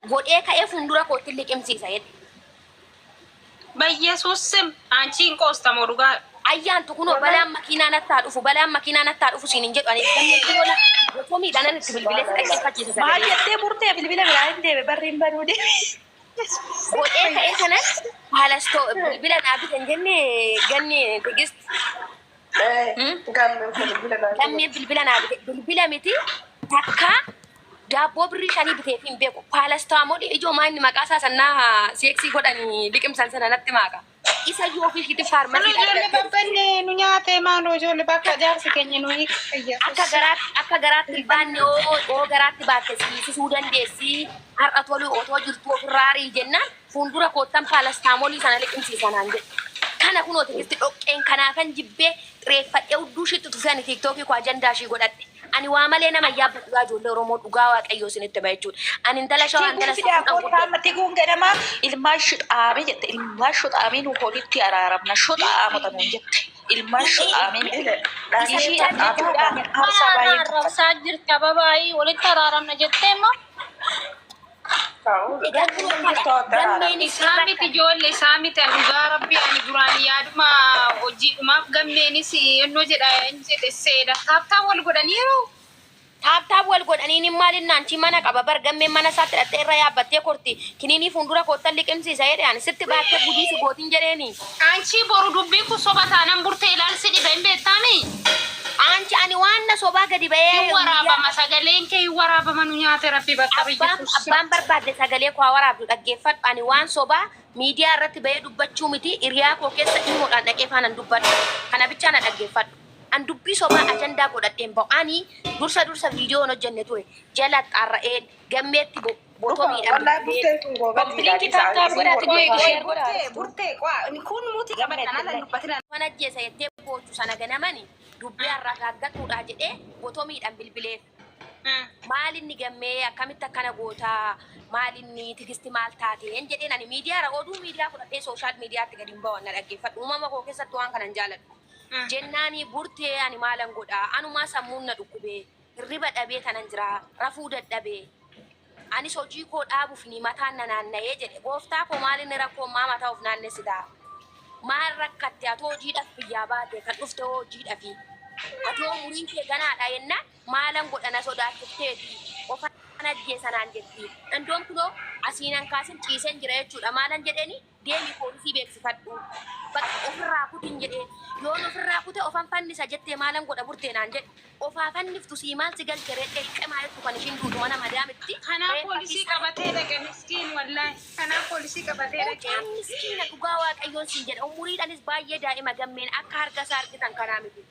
Godhee ka'ee fuundura kootti liqimsiisa jedhe. Bayyesuus sim anchi hin qoosta moo dhugaa. Ayyaantu kunoo balaan makiinaa natti haa dhufu, balaan makiinaa natti haa dhufu siin hin jedhu ani gammee kunoo gosomiidhaan nan itti bilbilee si dhaggeeffachiisa Maal sagalee. jettee burtee bilbila biraa hin deeme barri hin banuu deeme. Godhee ka'ee kanan paalastoo bilbila naa bite hin jenne ganni Tigist. Gammeen kun bilbila naa Gammee bilbila naa bite, bilbila miti takkaa daabboo birrii shanii biteef hin beeku. Paalastaamoolii ijoo maa inni maqaa isaa sannaa seeksii godhanii liqimsan sana natti maaqa. Isa iyyuu ofii ishiitti Nu faarmasii ijoollee dhaqxee. babbanne nu nyaate maaloo ijoollee bakka jaarsi keenya nu hiika. Akka garaatti hin baanne oo garaatti baatte siisisuu dandeessi. Har'a tolu otoo jirtuu ofirraa ari'i jennaan fuuldura koottan paalastaamoolii sana liqimsiisa naan jedhe. Kana kunoo Tigisti dhoqqeen kanaafan jibbee xireeffadhee hudduu ishiitti tufee ani tiiktookii koo ajandaa ishii godhadhe. Ani waa malee nama hin yaabbadhu yaa ijoollee Oromoo, dhugaa Waaqayyoo isinitti hima jechuudha. Ani intala Shawaa Tiguun intala fidaa safuudhaan koottaa guddadhe. amma tiguun ganamaa ilmaan shuxaamee jette, ilmaan shuxaamee nu holitti araaramna shuxaamota nuun jette, ilmaan shuxaamee Isa ishii bichaa jechuudha aarsaa Maal baay'een kaffalti. arrabsaa jirta babaayii walitti araaramna jettee immoo. Egaa kunoo kana gammeenis Isaa miti ijoollee, isaa miti. Ani dhugaa rabbi ani duraan yaaduma hojiidhumaaf gammeenis ennoo jedha hin jedhe seeda tap tap wal godhaniiru. Tap tap wal godhaniin hin maal inni anchi mana qaba bar, gammeen mana isaatti hidhattee irra yaabbattee korti kiniinii fuuldura koottan liqimsiisa jedhe, ani sitti baattee gudii si gootin jedheeni. Anchi boru dubbiin kun soba taanan burtee ilaalsi dhiba hin beektaami. Anchi ani waan na sobaa gadi bahee Hin miidiyaa waraabama, sagaleen kee hin waraabama, nu nyaate rabbi bakka Abbaan biyya. Abbaan barbaadde sagalee koo haa waraabdu, dhaggeeffadhu, ani waan sobaa miidiyaa irratti bahee dubbachuu miti, hiriyaa koo keessa imoodhaan dhaqee faanan dubbadhu. Kana bichaa na dhaggeeffadhu. An dubbii sobaa ajandaa godhadheen bahu. Ani dursa dursa viidiyoo hin hojjenne ture. Jala xaarra'een gammeetti Dhuga botomiidhaan wallahi bilbilee. burteen tun goobaziidha. Kompilinki Dhiisa tap tap ani godhaa isin tiguu hordofaa. eegi share godhaa. Burtee burtee qaa kun muti qabadha nala hin dubbatina. Waan ajjeesa jettee boochu sana ganamani dubbii arragaaggadhuudha jedhee botomiidhaan bilbileef. Maal inni gammee, akkamitti akkana goota, maal inni Tigisti, maal taateen jedheen. Ani miidiyaa oduu miidiyaa fudhadhee social miidiyaatti gadi hin bahu, na dhaggeeffadhu. Uumama koo keessatti waan kana hin jaaladhu. Jennaani burtee ani maalan godha, anumaa sammuun na dhukkubee hirriba dhabee tanan jira, rafuu dadhabee, anis hojii koo dhaabuuf ni mataan na naanna'ee jedhe. Gooftaa koo, maal inni rakkoon, maa mataa of naannessitaa, maal rakkatte, atoo hojiidhaaf biyyaa baate, kan dhufte hoo hojiidhaafi, atoo umuriin kee ganaadha jennaan, maalan godha, na sodaachifteeti ofan ajjeesa naan jetti. Indoon kunoo asiinan kaasin ciiseen jira jechuudha. Maalan jedheeni, deemi poolisii beeksifadhu, bakka ofirraa kutin jedheen. Yoon ofirraa kute ofan fannisa jettee, maalan godha burtee naan jedhe. Ofaa fanniftu sii maal si galche ree, qeqqemaa jettu kan ishiin duutu mana madaamitti Kanaa reeffa poolisii keessa. Qabatee dhaqe miskiin wallaahi. Kanaa poolisii qabatee dhaqe. Mucaan miskiina, dhugaa Waaqayyoon siin jedha, umuriidhanis baay'ee daa'ima gammeen, akka harka isaa argitan kanaa miti.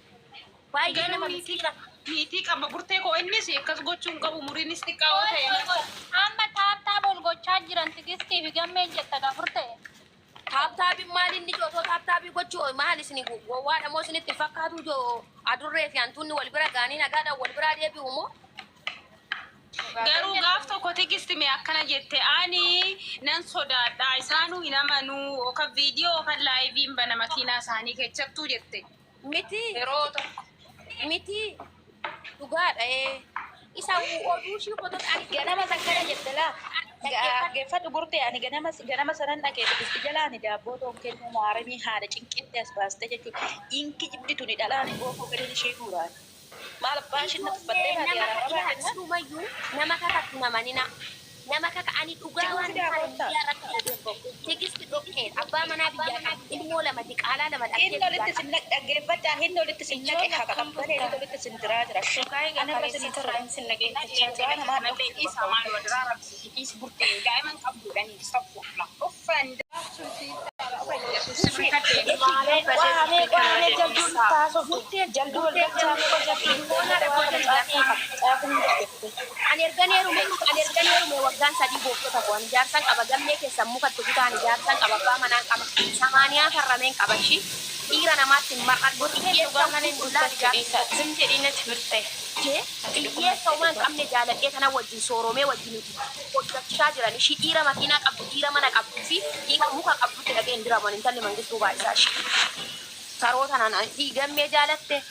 Baay'ee Garuu nama niitii miskiina. Niitii qaba burtee koo, innis akkas gochuu hin qabu, umuriinis xiqqaa yoo Qoy ta'e. qoy qoy. Amma tap tap ol gochaa jiran Tigistii fi gammeen jetta gaa furtee. Tap tapiin maal inni otoo tap tapii gochuu maal isin gowwaadha moo isinitti hin fakkaatu joo, adurree fi hantuunni wal bira ga'anii nagaadhaan wal biraa deebi'u moo? Garuu gaaf tokko Tigisti mee akkana jette, ani nan sodaadha, isaanuu hin amanuu, yookaan viidiyoo yookaan liveiin bana makiinaa isaanii keessattuu jette. Miti. Yeroo tokko. Miti, dhugaadha ee. Isa oduu ishii kotota ani Ganama sakkana jette laa. Dhaggeeffadhu. Dhaggeeffadhu burtee, ani ganama ganama sanan dhaqee Tigisti jala ani daabboo toon kennuu maaramii haadha cinqeetti as baaste jechuudha. Inki jibdi tuni dhalaani goofoo gadeen ishee guuraan. Maal abbaa ishiin na tuffattee Ijoollee baate nama araarabaa ilaa jennaan. sirumayyuu nama kakattu namanina. Nama kaka ani dhugaa Tiguu waan fidaa hin taane koottaa. miidiyaa irratti gadi hin bahu. Tigisti dhoqqeen abbaa manaa biyyaa qabdi, ilmoo lama diqaalaa lama dhaltee Inni biyyaa olitti qabdi. sin naqe, dhaggeeffadhaa, inni olitti sin naqe Ijoollee haqa akkam qabbanee bultan? olitti sin diraa jira. Dhugaa egaa Anarra sin kaleessita irraa sin dhageeffachaa dhugaa jira. namaa Kanallee dhoksu dhiisaa bakka maal wadiraa rabbi dhiis burtee daa'ima hin qabduudhani astagfirullah uffan. Qaamee qaamee jalduun taasoftu jalduu wal galchaa Ilmoon haadha koo jala. Ani ergan heerume waggaan 3, gooftota koo. Ani jaarsan qaba, gammee keessan mukatti kutaa, ani jaarsan qaba, abbaa manaan qaba, samaaniyaa farrameen qaba, ishii dhiira namaatti hin mar'adhu. Burteen hiyyeessa dhugaa malee hin qullaa dubbattu dhiisa. Zim jedhii natti birtee. Jee hiyyeessa homaa hin qabne jaaladhee kana wajjin sooromee wajjin hojjachaa jiran. Ishii dhiira makiinaa qabdu, dhiira mana qabduu fi dhiira muka qabdutti dhaqee hin diraman. Intalli Mangistuu baay'isaa ishii saroota nana gammee jaalatte.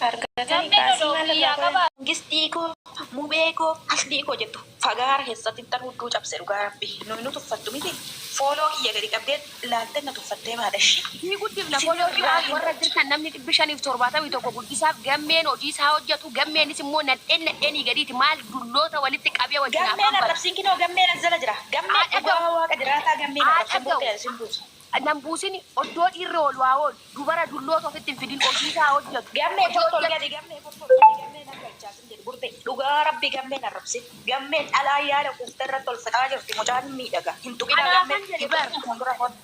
Argatanii Gammeen kaasii odoo maal biyyaa irraa godhan? qabaa. Gistii koo, mubee koo, aslii koo jettu fagaara keessatti tan hudduu cabse dhugaa rabbi. Nuyi nu tuffattu miti. Fooloo kiyya gadi qabdee laaltee na tuffattee maadhashi. Ni guddifna Isin foloo irraa hin warra tolchu. jirtan namni 571 guddisaaf gammeen hojii isaa hojjetu gammeenis immoo nadheen nadheenii gadiiti maal dulloota walitti qabee wajjin Gammeen afaan bana. arrabsiin kinoo gammeen as jala jira. Gammeen Haa dhugaa dhaga'u. waaqa jiraataa gammeen Haa arrabsiin dhaga'u. burtee isin buusa. Nan buusin oddoo dhiirri oolu haa oolu dubara dulloota ofitti hin fidin hojii isaa hojjetu. Gammee Hojii kottu ol hojjetu. gali gammee kottu ol gali gammeen argachaa sin jedhu burtee dhugaa rabbi gammeen arrabsin. Gammeen dhalaa yaada kuuftee irratti ol fixaa jirti mucaan miidhaga. Hin tuqinaa gammee Kanaafan jedhe hin bar. tuqinaa fuuldura kottu.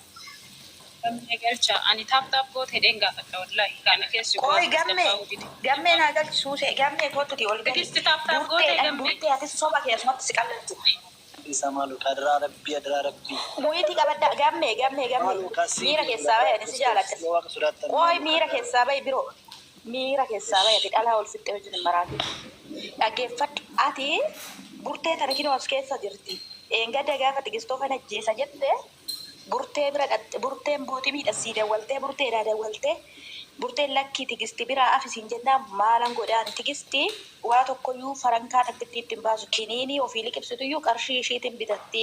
Gammee galcha ani taap taap goote dheen gaafadha wallahi kana keessi Qoy goota gammee tasgabbaa hojii. gammee naa galchi suusee gammee kottuti ol gali. Tigisti taap taap goote Burteedhaan gammee. burtee atis soba keessumatti si qallattu. Isa maalu adaraa rabbii adaraa rabbii. Muyitii qabaddaa gammee gammee gammee Maalu kasii miira keessaa bahe ani si jaaladha. Yoo waaqa sodaattan. Qoy miira keessaa bahi biroo miira keessaa bahi ati dhalaa ol fixxee wajjin hin maraatin. Dhaggeeffadhu ati burtee tana kinoo as keessa jirti. Eengadda gaafa tigistoo kana ajjeesa jette burtee bira dhatte burteen bootii miidhassii dawwaltee burteedhaa dawwaltee burteen lakkii tigisti biraa afisiin jennaan maalan godhaan tigisti waa tokkoyyuu farankaa takkitti ittiin baasu kiniinii ofii liqibsituyyuu qarshii ishiitiin bitatti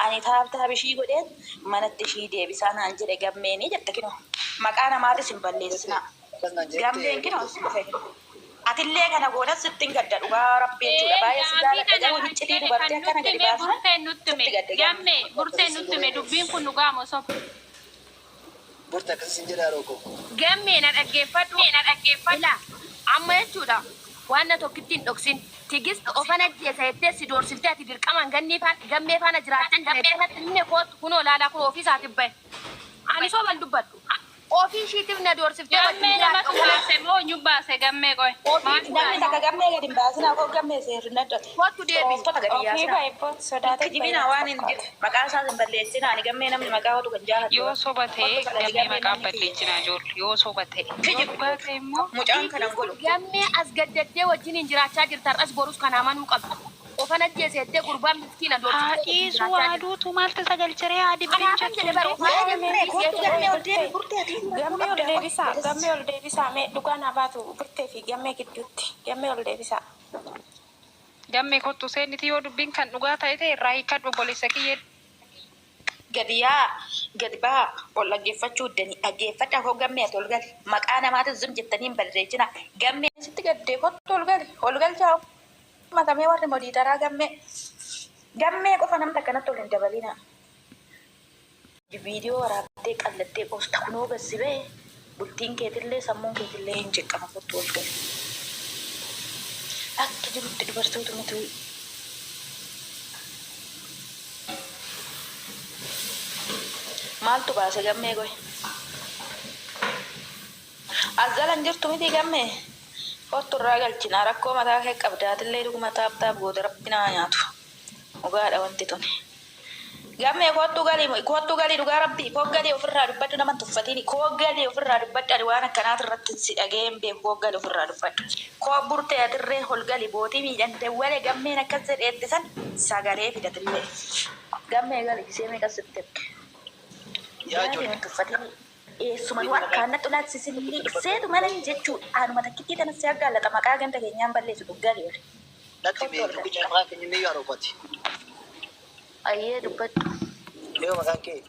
ani taabtaab ishii godheen manatti ishii deebisaa naan jedhe gammeenii jette kinoo maqaa namaatis hin balleessinaa gammeen kinoo as dhufe atillee kana goonas sittin gadda dhugaa rabbi jechuudha baay'ee si Gaafii jaaladha kana garuu kan hiccitii jedhe dubartii kan akkana nutti gadi hime baasna burteen nutti hime. sitti gadda gammee. Gammee burteen nutti hime dubbiin kun dhugaa moo soba? Burte akkasii sin jedhaa rookoo. Gammee na dhaggeeffadhu. Ilaa amma jechuudha waan na tokkitti hin dhoksin. Tigist ofan ajjeesa jettee si doorsiftee ati dirqamaan gannii faana gammee faana jiraachan jettee natti himne kootu kunoo laalaa kun ofii isaatiif bahe. Ani soban dubbadhu. Ofii ishiitiif na doorsiftee wajjin Gammee jiraadha. namatu baase moo eenyu baase gammee qoy? Ofii Maaltu Namni baase? takka gammee gadi hin baasinaa koo gammee seerri nadhate. kootu deebi. Xooftota gadi Ofii yaasinaa. baay'ee sodaatee Kijibinaa waan hin jirre maqaa isaas hin balleessinaa ani gammee namni maqaa hotu kan jaalatu. Yoo soba ta'e Kottu galati gammee gammee maqaa namni kiyya. balleessinaa ijoollee yoo soba ta'e yoo Kijibu. dhugaa ta'e immoo Mucaan kanan Tigist godhu. gammee as gaddaddee wajjin hin jiraachaa jirta har'as borus kana amanuu qabda. Ofan ajjeesa jettee gurbaan miskiina haa doorsiftee wajjin dhiisu jiraachaa jirta. waaduutu maaltu sagalcheree haa dibbiin Kanaafan jedhe bara jettu ofan Mee ajjeesa gammee kottu gammee ol jettee deebi burtee ati rakkoo Gammee ol qabdaa qoy. deebisaa, gammee ol deebisaa, mee dhugaa naa baatu burtee fi gammee gidduutti. Gammee ol deebisaa. Gammee kottu seenniti yoo dubbiin kan dhugaa ta'e ta'e irraa hiikkadhu obboleessa kiyyee. Gadi yaa gadi baha ol dhaggeeffachuu dani dhaggeeffadhaa koo gammee ati ol gali maqaa namaatis zum jettanii hin balleessinaa gammee sitti gaddee kottu ol gali ol galchaa matamee warri modiitaraa gammee gammee qofa namni akkanatti ol hin dabalinaa. Viidiyoo waraabdee qallattee qoosta kunoo gassi ba'e bultiin keetillee sammuun keetillee hin jeqama kottu ol gali. Akka jirutti dubartoota miti. Maaltu baase gammee goy? As jalan jirtu miti gammee? Kottu irraa galchinaa rakkoo mataa kee qabdaatillee dhuguma taap taap goote rabbi naa nyaatu. Dhugaadha wanti tuni. Gammee kottu gali kottu gali dhugaa rabbii koo gali ofirraa dubbadhu nama hin tuffatini koo gali ofirraa dubbadhu ani waan akkanaati irratti si dhagee hin beeku koo gali ofirraa dubbadhu. Koo burtee atirree ol gali bootii miidhan dawwale gammeen akkas jedheetti san sagalee fidatillee. Gammee gali gisee meeqa sitti erge. Yaa Gaali ijoollee. hin tuffatini. Eessumanuu harkaan natti ulaaksisin seetu malee jechuudha. Anuma takkittii tana si aggaallata maqaa ganda keenyaan balleessitu gali ol. Natti Kottu mee ol gali. dubbicha maqaa keenya mee yaa rookoti. Ayyee dubbadhu. Yoo maqaan kee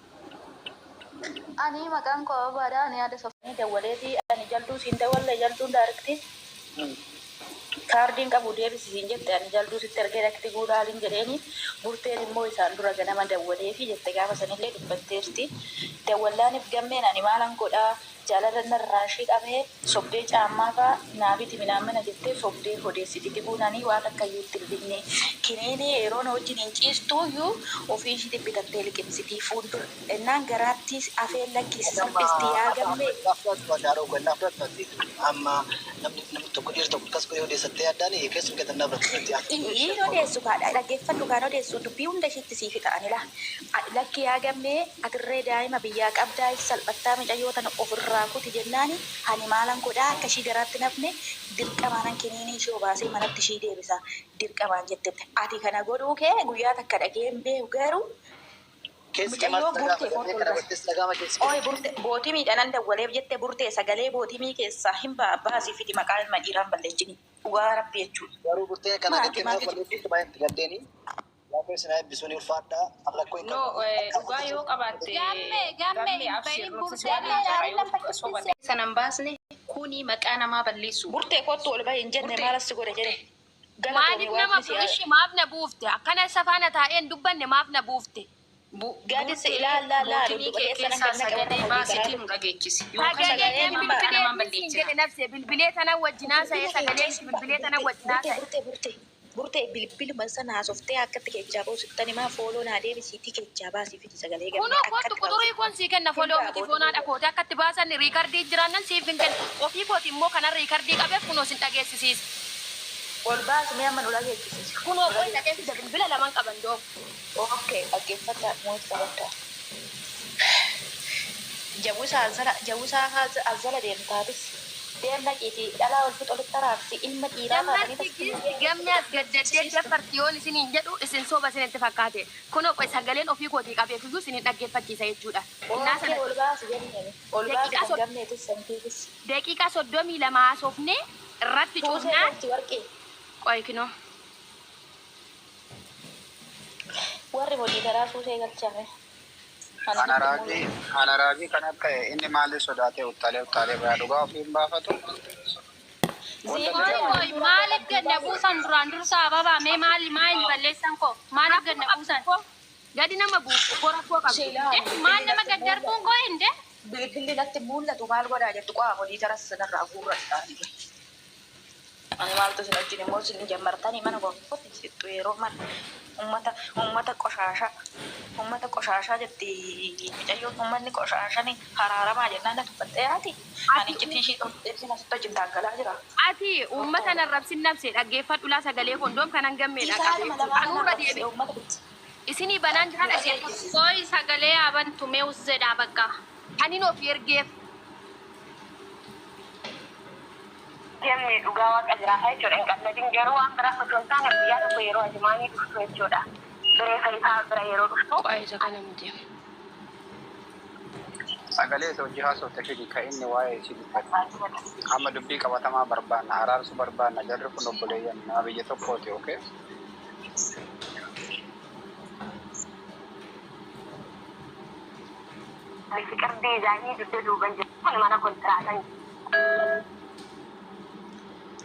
Ani maqaan koo Ababaadha. Ani haadha Sofanii dawwaleeti. Ani jalduu siin dawwalle jalduun daarikti. Kaardiin qabu deebisi siin jette ani jalduu sitti ergee dhaqxi guulaaliin jedheeni burteen immoo isaan dura ganama dawwaleefi jette gaafa sanillee dubbatteerti. Dawwallaaniif gammeen ani maalan godhaa jaalala narraa ishii qabee sobdee caammaa faa naa biti minaamina jettee sobdee odeessiti tiguunanii waan akka iyyuu itti hin binne. Kiniinii yeroo na wajjin hin ciistuuyyuu ofii ishiitiin bitattee liqimsitii fuuldura ennaan garaatti afeen lakkiisi Amma salphisti yaa gammee. amma namni namni tokko dhiirri tokko akkas godhee odeessattee addaan keessum keetan nabra nutti hafe. Inni odeessu kaadha. Dhaggeeffadhu kaan odeessu dubbii hunda ishiitti sii fixa ani laa. Lakki yaa gammee atirree daa'ima biyyaa qabdaa salphattaa micayyoo tana ofirraa kuti jennaani ani maalan godhaa akka ishii garaatti nafne dirqamaanan kiniinii ishee obaasee manatti ishii deebisa dirqamaan jette. Ati kana godhuu kee guyyaa takka dhagee hin beeku garuu Keessi kee Mucayyoo maaltu burtee dhaga'ama? Gammee kana kootu gottes dhaga'ama keessi kee. Ooyi burte bootii miidhanan dawwaleef jette burtee sagalee bootii keessaa hin baasii fidi maqaa ilma dhiiraan balleessini. Dhugaa rabbi jechuudha. Garuu burtee kana Maaki gattee maaki maal balleessitu baay'ee itti gaddeeni. Waaqayyo isin haa eebbisu ni ulfaadha. Rakkoo hin No, qabu. dhugaa yoo qabaatte Gammee gammee gammee hin abshir bahin nuti si burtee waliin jirra yoo soba Sanan baasne kuni maqaa namaa balleessu. Burtee kottu ol bahi hin jenne Burtee. maal as godhe jedhe. Galatoomii Maaliif nama waaqni si haa. ishi maaf na buufte? Akkana isa faana taa'een dubbanne maaf na buufte? Gadis Burtee ilaallaa laa bootimii dudduuba kee keessa nan keessaa ganna qaban sagalee hojii baasitii garaa. nu dhageechisi. Yookaan Sagalee Sagaleen hin maqaa ba'a. namaan bilbilee siin balleessina. jedhe nafse bilbilee tana wajjinaa sa'ee Bilbila kee sagalee keessa bilbilee tana wajjinaa burtee sa'e. burtee burtee burtee bilbiluma sana haasoftee akkatti keechaa baasittan himaa fooloo naa deebisiitii keechaa baasii fidi sagalee gammee Kunoo kootu akkatti quxurii kun sii kenna hin foloo ba'a miti bootii foonaadha kootee akkatti baasan riikardii jiraannan siif hin kennu. Ofii kooti immoo kanan riikardii qabeef kunoo sin dhageessisiisa. Ol baasi mee amma nu dhageessisiisi. Kunoo Nu qoy dhageessisi. dhageessisa bilbila laman qaban doomu. Okay, dhaggeeffadhaa mootii qabaddaa. Jawwisaa azala jawwisaa azala deemtaatis deem dhaqiitii dhalaa ol fix olitti araarsi ilma dhiiraa taatanii Gammarti tas gammee as gaddaddee daffarti yoon isiniin jedhu isin soba isinitti fakkaate. Kunoo qoy sagaleen ofii kootii qabeef iyyuu isinin dhaggeeffachiisa jechuudha. Innaa Okay, sana ol baasi jenneen ol baasi daqiiqaa kan gammeetis santiitis. daqiiqaa 32 haasofnee irratti Tuusee cufnaan galchi warqii. qoy kinoo. Warri hojii karaa suusee galchame. Ani Ana natti raajii mul'atu. ana raajii kan akka inni maaliif sodaatee uttaalee uttaalee baya dhugaa ofii hin baafatu. Wanta Ziinaa Qoy jedhamu qoy maaliif ganna buusan duraan dursa ababaa mee maali maali balleessan koo maaliif ganna buusan? Gadi nama buufu koo rakkoo qabdu. Sheelaa Eh maal bilbilli nama natti gad darbuun mul'atu. koo hinde? Bilbilli natti mul'atu maal godhaa jettu qo'a hojii karaa sanarraa guurradha. Ani maaltu isin wajjin immoo isin jammartanii mana gorfatti jettu yeroo mana ummata ummata qoshaashaa ummata qoshaashaa jetti mucayyoon ummanni qoshaashani haraaramaa jennaan na tuffattee haati ani Ati iccitii ishii dhokseen asitti wajjin taaggalaa jira. ati uummata nan rabsin nabse dhaggeeffadhu laa sagalee kondoom kanan gammeedha Isaanuma qabeef lamaan anuurra arrabsee deebi. uummata bitti. Isinii banaan jira dhaggeeffadhu. Qoy sagalee abantu mee ussedhaa bakka. Kanin ofii ergeef. Jemme dhugaa waaqa jiraataa jechuudha. Hin qalladin garuu waan biraa osoo hin taane guyyaa tokko yeroo ajimaanii dhuftu jechuudha. Biree fayyisaa bira yeroo dhuftu. Qoy isa kana miti. sagalee isa hojii haasofte fidi kan inni waa'ee isii dubbate. Amma dubbii qabatamaa barbaanna araarsuu barbaanna jarri kun obboleeyyan nama biyya tokkooti okay? Fiqir diizaayinii dugda duuban jiru kun mana kontiraatan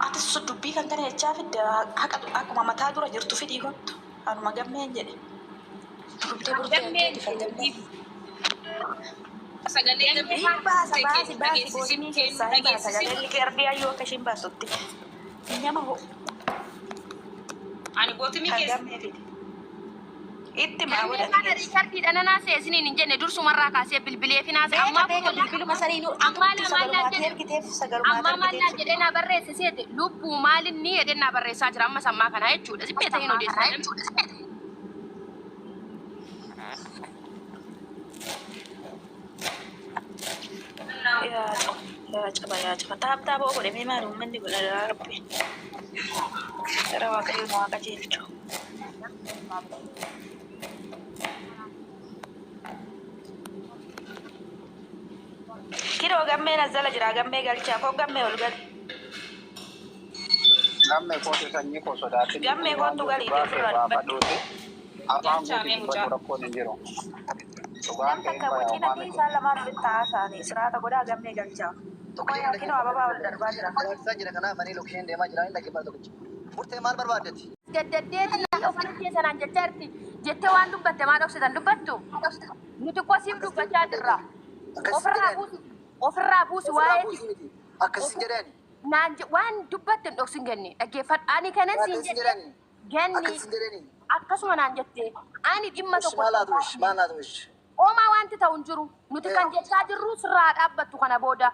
Ati su dubbii kan kana jechaa fidde haqa akkuma mataa dura jirtu fidii kottu. Anuma gammeen jedhe. Burtee burtee Gammeen argeeti kan gammeen. Sagalee gammee Hin baasa burtee baasi kee baasi dhageessisiin bootinii kee nu keessaa hin baasa dhageessisiin. sagaleen liqeerdii ayyuu akka ishiin baastutti. Nama ho Ani bootimii kan keessa gammee fide. Itti maa Gammee godhati faana geessi. riikardii dhananaa se'e isiniin hin jenne dursumarraa kaasee bilbilee finaase Beeka ammaa beeka kunoo bilbiluma saniinuu ammaa atumti lamaan naan sagalumaatee jedhe ergiteef sagalumaatee ammaa maal ergiteef naan jedhee naa barreesse seete lubbuu maalinni jedhee naa barreessaa jira amma sammaa kana jechuudha. Sibbee ta'in odeessaa namni. Yaa caba yaa caba yaa caba taap taapoo godhe mee maal uummanni godha yaa rabbi. Gara waaqayyoon waaqa jeelchu. Kiroo gammeen as jala jira gammee galchaa koo gammee ol gali. Gammee kootu sanyii koo sodaatin Gammee waan kootu jiru galiitii dhugaa kee ofirraa dubbadhu. baafadhuuti. Afaan galchaa guutuu mee mucaa. dubbadhu rakkoon hin jiru. Dhugaan Nam kee hin takka baya wajjin homaa adii miti. isaan lamaan walitti haasa'anii siraata godhaa gammee galchaa. Tokkicha Qoyaa kinoo ababaa ol darbaa jira. Barbaachisa jira kanaaf ani lookisheen deemaa jira inni dhaggeeffata tokkicha. Burtee maal barbaaddati? Gaddaddeetii of ajjeesanaan jecha jirti. Jettee waan dubbatte maa dhoksitan dubbattu? Nuti kosiif Akkasitti dubbachaa jirra. Akkasitti Ofirraa jedhani. buusi. Ofirraa buusi Ofirraa waa'ee buusi miti. Akkasitti jedhani. naan waan dubbatte hin dhoksin ganni dhaggeeffadhu. Ani kanan siin Akkasitti jedhe jedhani. ganni Akkasitti jedhani. akkasuma naan jette ani dhimma Ish tokko maal hin haa ta'u ish baafne. maal haa ta'u ish. Oomaa wanti ta'u hin jiru. Nuti kan jechaa jirru sirraa dhaabbattu kana booda.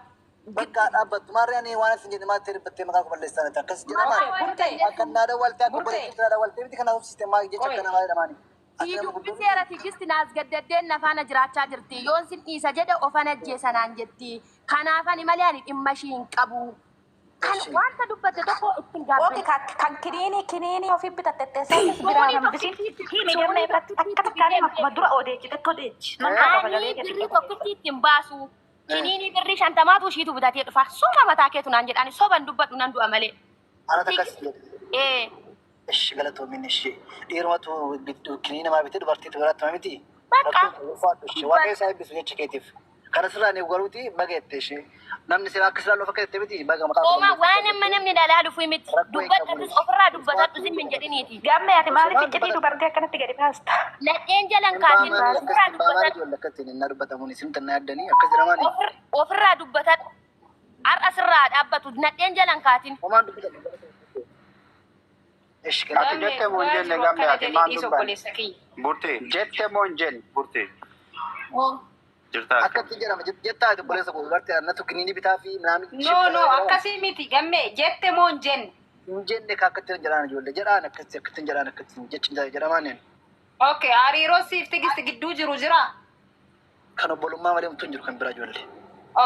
Bakka dhaabbattu maarree ani waan isin jedhe maal dubbattee maqaa koo balleessaa jirta akkas jedha maali? Maqaa Burtee Akka naa dawwaltee akka burtee obboleettii naa dawwaltee miti kanaaf obsiste maal jecha qoy akkana maal jedhamaani? Ati Sii nama guddoo miti. dubbiseera tigisti naas gaddaddeen nafaana jiraachaa jirti. Yoon sin dhiisa jedhe ofan ajjeesa naan jetti. Kanaaf ani malee ani dhimma ishii hin qabu. Kan wanta dubbatte tokko ittiin Ooki gaabbin. kan kiniinii ofii bitatte teessaanis biraa hambisi. Himi gammee biratti akka takkaanii akkuma dura odeechitetti odeechi. Nan qaba Ani sagalee birrii keessa. tokkitti ittiin baasu. Kiniinii birrii 50tu ishiitu bitatee dhufa. Suma mataa keetu naan jedhaani soban dubbadhu nan du'a malee. Anatu akkas jedhe. Ee. Ishi galatoomin ishi. Dhiirumatu kiniinii namaa bitee dubartiitu biraatti miti. Bakka. Waaqayyo isaa eebbisu jecha keetiif. Kana sirraan eeggaluuti baga jette ishee. Namni sirraa akka sirraa loofa akka jette miti baga maqaa Ooma waan amma namni dhalaa dhufu miti. Dubbadhus ofirraa dubbatadhu zimmin jedhiniiti. Gammee ati maaliif iccitii dubartii akkanatti gadi baasta? Nadheen jalan kaatin ofirraa dubbatadhu. Akkasiin hin dubbatamuun isin tanna yaaddanii akkas jedhamaani. Ofirraa dubbatadhu. Har'a sirraa dhaabbatu nadheen jalan kaatin. Homaan dubbatamu. Ishi Ati jette moo hin jenne gammee ati maal dubbanne? Burtee. Jette moo hin jenne? Burtee. Jirtaa akkam? Akkatti jedhama jettaa ati obboleessa koo dubartii annatu kiniinii bitaa fi minaamin. No, no, akkasii miti gammee jette moo hin jenne? Hin jenne ka akkatti jedhaan ijoollee jedhaan akkatti akkatti jedhaan akkatti jechi jedhamaan. Okay, hariiroo siif Tigisti gidduu jiru jira? Kan obbolummaa malee homtuu hin jiru kan biraa ijoollee.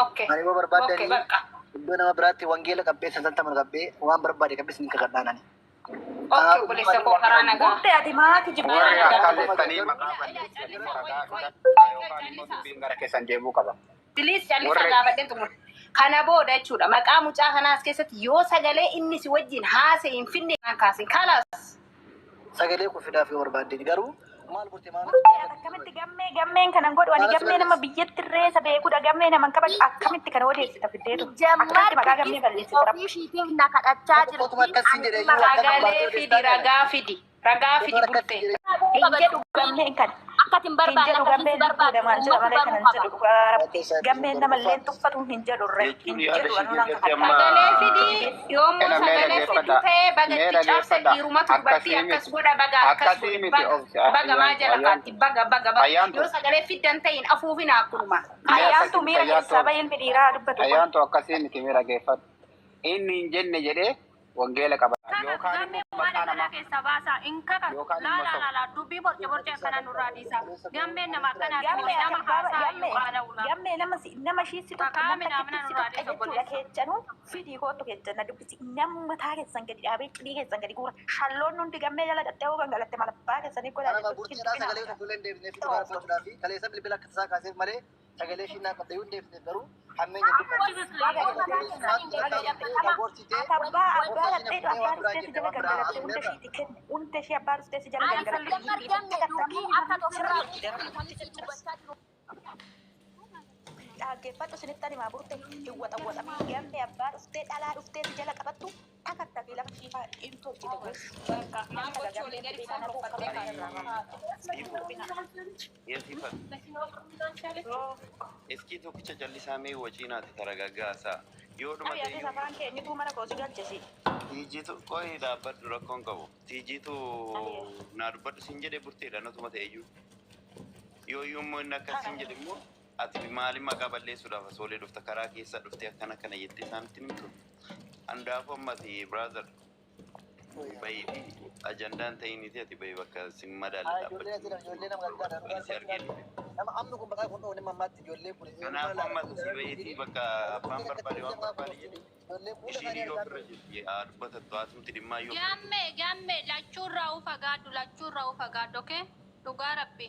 Okay. Ani yoo Okay, barbaadanii bakka. iddoo nama biraatti wangeela qabbee santantaman qabbee waan barbaade qabbee sin kakadhaanani. Okay, obboleessa koo karaa nagaa. Burtee ati maa kijibdee? Warri akkas jettanii maqaa balleessanii ragaa fudhadhaa yookaan immoo dubbiin gara keessan deemuu qaba. Please callisa Warri gaafadheen xumura. Kana booda jechuudha maqaa mucaa kanaas keessatti yoo sagalee inni si wajjin haasa'e hin finne kan kaasin kalaas. Sagalee kun fidaaf yoo barbaadde garuu maal burte maal Burtee ati akkamitti gammee gammeen kanan godhu ani gammee nama biyyatti reessa beekudha gammee nama hin kabaju akkamitti kana odeessita fiddeetu akkamitti maqaa gammee balleessita Ofii ishiitiif na kadhachaa jirti. Akkuma akkasiin jedhee jiru akka Sagalee fidi ragaa fidi ragaa fidi burtee. Hin jedhu gammeen kana. Akkatin Hin barbaanne jedhu akkasiin gammeen si barbaadu lubbuudha maal jedha uummatu malee baruu kanan qaba. jedhu dhugaa rabbi. Waaqayyo Gammeen namallee tuffatu hin jedhu irre Jechuun hin yaada jedhu ishee anuu nan keessatti kakadha. amma Sagalee fidi yoommoo Kana mee sagalee fiddu dhaggeeffadha. ta'ee baga Mee itti cabse dhaggeeffadha. dhiirumatu dubartii Akkasii akkas miti. godha baga akkas Akkasii godhe miti baga obsi. baga maa Ayyaantu jala kaatti ayyaantu. baga baga baga Ayyaantu. yoo sagalee fiddan ta'in afuufina akkunuma. Mee Ayyaantu akkasii miti miira ayyaantu keessaa obsi. bahe ilmi dhiiraa dubbatu kun. Ayyaantu akkasii miti mee dhaggeeffadhu. Inni hin jenne jedhee wangeela qaba. Kana Yookaan gammee immoo waan maqaa akkanaa namaa keessaa baasaa hin kakatu. yookaan Laa immoo laa soba. laa laa dubbii borce borce akkana nurraa dhiisa. Gammeen nama akkanaati Gammee miti ati nama abbaa haasaa gammee yookaan awulaa. gammee nama si nama ishii si tokko Kakaa nama minaamina takkitti si nurraa tokko dhiisa jechuudha obboleessa. keechanuu fidii kootu keechan na dubbisi nama mataa keessan gadi dhaabee cidii keessan gadi guura shalloon hundi gammee jala dhattee hoo gangalatte mala abbaa keessanii godhaa Kanama jettu hin burteedhaa tuqinaa. sagalee tokko illee hin deebisneef dhugaa dubbachuudhaa fi kaleessa bilbila akka tasaa kaaseef malee sagalee ishii naa qabda yoo hin deebisneef garuu hammeenya dubbatti. Baga Gorsitee Ati abbaa abbaa gorsa ishii dhattee na abbaa fuutee waan biraa dhuftee si jette jala waan biraa gangalatte hunda haasofneerra. ishiiti kenne hunda ishee abbaa dhuftee si jala Ani gangalatte sijammar hin gamme dubbii akka ofirraa sirrii kan isin dubbachaa jiru. Dhaggeeffadhu isinitti ani maa burte hin waxawwaxamii gammee abbaa dhuftee dhalaa dhuftee si jala qabattu takatta fi lafa shiifaa hin tolchite gosi. Bakka maal Namni gochuu olii gammee gadi fidee foon kana roffattee buufa kaa'e. Yeesifat. Iskii tokkicha callisaa mee waciinaati taragaggaasaa. Yoo Abi dhumate atis iyyuu afaan keenyituu mana koo si galchisi. tiijiitu qo'ee dhaabbadhu rakkoon qabu. Tiijiitu naa dubbadhu siin jedhe burteedha natuma ta'e iyyuu. Yoo iyyuu immoo inni akkas siin jedhe immoo ati maaliin maqaa balleessuudhaaf asoolee dhufta karaa keessa dhuftee akkana akkana jettee isaanitti himtu. Andaafuu ammati brother bahiiti ajandaan ta'iniiti ati bahi bakka sin madaalle Ijoollee dhaabbachuu. asirra ijoollee nama gargaara. Ani si argee dhufe. Nama amni kun maqaa kun dhoofne mammaatti ijoollee kun. Kanaafuu amma si bahiitii bakka abbaan barbaade waan barbaade jedhe Ijoollee fuula ishiin isaanii yoo argaa ofirra jirti haa dubbatattu haasumti dhimmaa yoo ofirra Gammee gammee lachuurraa ufagaadhu lachuurraa ufagaadhu okay dhugaa rabbi.